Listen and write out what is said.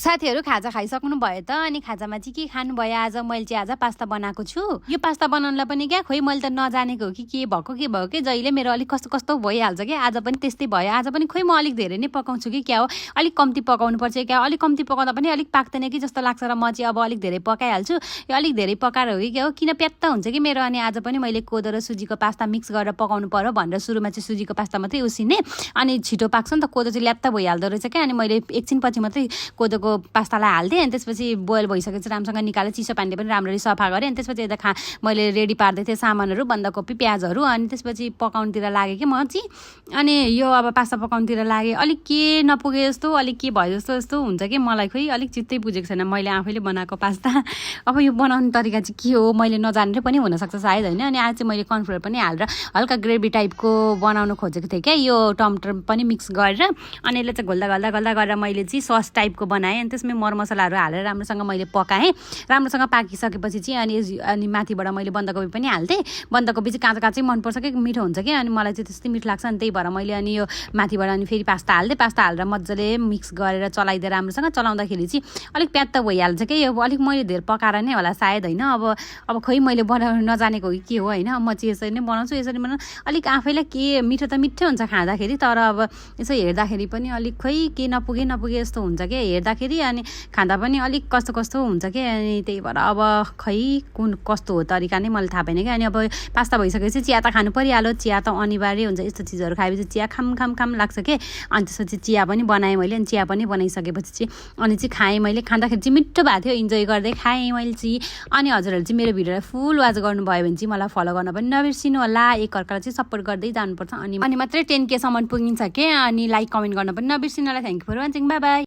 साथीहरु खाजा खाइसक्नु भयो त अनि खाजामा चाहिँ के खानु भयो आज मैले चाहिँ आज पास्ता बनाएको छु यो पास्ता बनाउनलाई पनि क्या खोइ मैले त नजानेको हो कि के भएको के जहिले मेरो अलिक कस्तो कस्तो भइहाल्छ के आज पनि त्यस्तै भयो आज पनि खोइ म अलिक धेरै नै पकाउँछु कि क्या हो अलिक कम्ती पकाउनु पर्छ क्या अलिक कम्ती पकाउँदा पनि अलिक पाक्दैन कि जस्तो लाग्छ र म चाहिँ अब अलिक धेरै पकाइहाल्छु यो अलिक धेरै पकाएर हो कि क्या हो किन प्यात्त हुन्छ कि मेरो अनि आज पनि मैले कोदो र सुजीको पास्ता मिक्स गरेर पकाउनु पर्यो भनेर सुरुमा चाहिँ सुजीको पास्ता मात्रै उसिने अनि छिटो पाक्छ नि त कोदो चाहिँ ल्यात्त भइहाल्दो रहेछ क्या अनि मैले एकछिन पछि मात्रै कोदोको पास्तालाई हाल्दिएँ अनि त्यसपछि बोइल भइसकेपछि राम्रोसँग निकालेर चिसो पानीले पनि राम्ररी सफा गरेँ अनि त्यसपछि यता मैले रेडी पार्दै थिएँ सामानहरू बन्दाकोपी प्याजहरू अनि त्यसपछि पकाउनुतिर लागेँ कि म चाहिँ अनि यो अब पास्ता पकाउनुतिर लागेँ अलिक के नपुगे जस्तो अलिक के भयो जस्तो हुन्छ कि मलाई खोइ अलिक चित्तै बुझेको छैन मैले आफैले बनाएको पास्ता अब यो बनाउने तरिका चाहिँ के हो मैले नजानेर पनि हुनसक्छ सायद होइन अनि आज चाहिँ मैले कर्नफ्लोर पनि हालेर हल्का ग्रेभी टाइपको बनाउन खोजेको थिएँ क्या यो टमाटर पनि मिक्स गरेर अनि यसले चाहिँ घोल्दा गरेर मैले चाहिँ सस टाइपको बनाएँ अनि त्यसमै मरमसलाहरू हालेर राम्रोसँग मैले पकाएँ राम्रोसँग पाकिसकेपछि चाहिँ अनि माथिबाट मैले बन्दाकोपी पनि हाल्थेँ बन्दाकोपी चाहिँ काँचै मनपर्छ कि मिठो हुन्छ कि अनि मलाई चाहिँ त्यस्तै मिठो लाग्छ अनि त्यही भएर मैले अनि यो माथिबाट अनि फेरि पास्ता हाल्थेँ पास्ता हालेर मजाले मिक्स गरेर चलाइदिएर राम्रोसँग चलाउँदाखेरि चाहिँ अलिक प्यात्त भइहाल्छ कि यो अलिक मैले धेरै पकाएर नै होला सायद होइन अब खोइ मैले बनाउनु नजानेको हो कि के हो होइन म चाहिँ यसरी नै बनाउँछु यसरी अलिक आफैलाई के मिठो त मिठो हुन्छ खाँदाखेरि तर अब यसो हेर्दाखेरि पनि अलिक खोइ के नपुगे जस्तो हुन्छ कि हेर्दाखेरि अनि खाँदा पनि अलिक कस्तो हुन्छ कि अनि त्यही भएर अब खै कुन कस्तो हो तरिका नै मलाई थाहा भएन कि अनि अब पास्ता भइसकेपछि चिया त खानु परिहाल्यो चिया त अनिवार्य हुन्छ यस्तो चिजहरू खाएपछि चिया खाम लाग्छ कि अनि त्यसपछि चिया पनि बनाएँ मैले अनि चिया पनि बनाइसकेपछि चाहिँ अनि चाहिँ खाएँ मैले खाँदाखेरि चाहिँ मिठो भएको थियो इन्जोय गर्दै खाएँ मैले चाहिँ अनि हजुरहरूले चाहिँ मेरो भिडियोलाई फुल वाच गर्नुभयो भने चाहिँ मलाई फलो गर्न पनि नबिर्सिनु होला एकअर्कालाई चाहिँ सपोर्ट गर्दै जानुपर्छ अनि मात्रै 10K सम्म पुगिन्छ के अनि लाइक कमेन्ट गर्न पनि नबिर्सिनु होला thank you for watching bye by